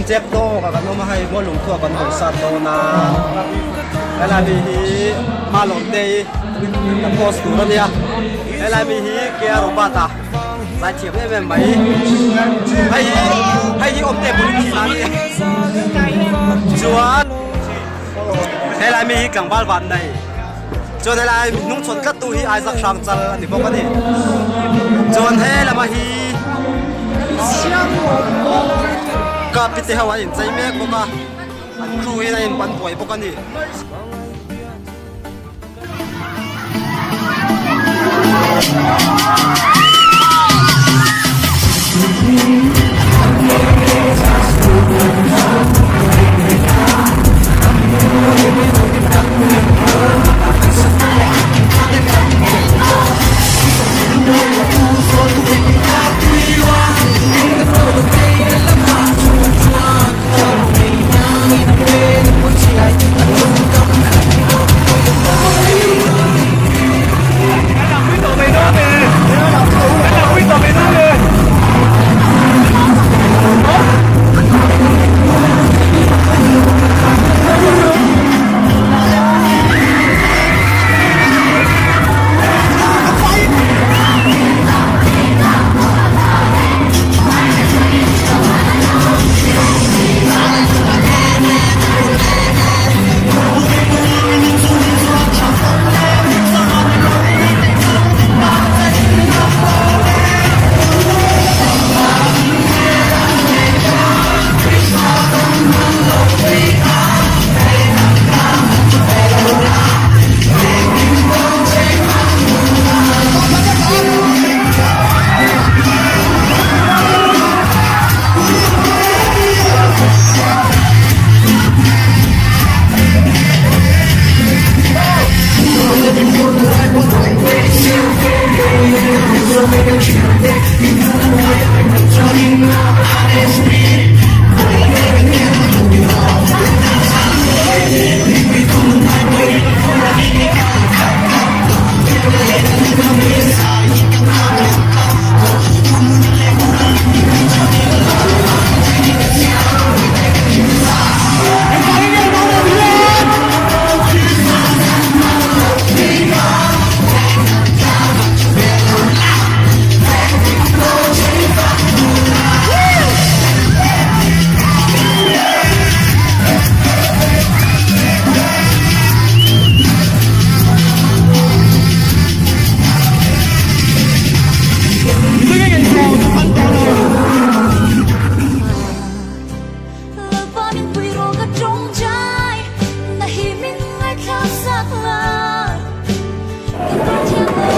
Tumchek dawk ah kan awm a hei Mualungthua kan haw sat dawn a helai mi hi Malawmte hi kan post tur a nia helai mi hi K R Robert a zaithiam em em mai hei hi hei hi awmte bul thin a nia chuan helai mi hi tlangval van nei chuan helai hnung chhawn tlat tu hi Isaac Hrangchal a ni bawk a ni chuan he lama hi ka pite ho an inchei mek bawk a an crew hian a inpan buai bawk a ni.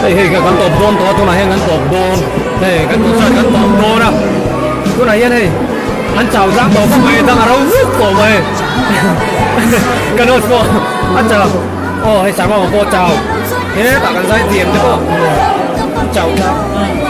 Hei hei kan tawp dawn tawh a tunah hian kan tawp dawn hei kan concert kan tawp dawn a tunah hian hei an chau zang tawh khawp mai dang a ro vuk tawh mai ka note pawh a chau aw hei sangha pawh chau hetah kan zai thiam te pawh an chau tlang.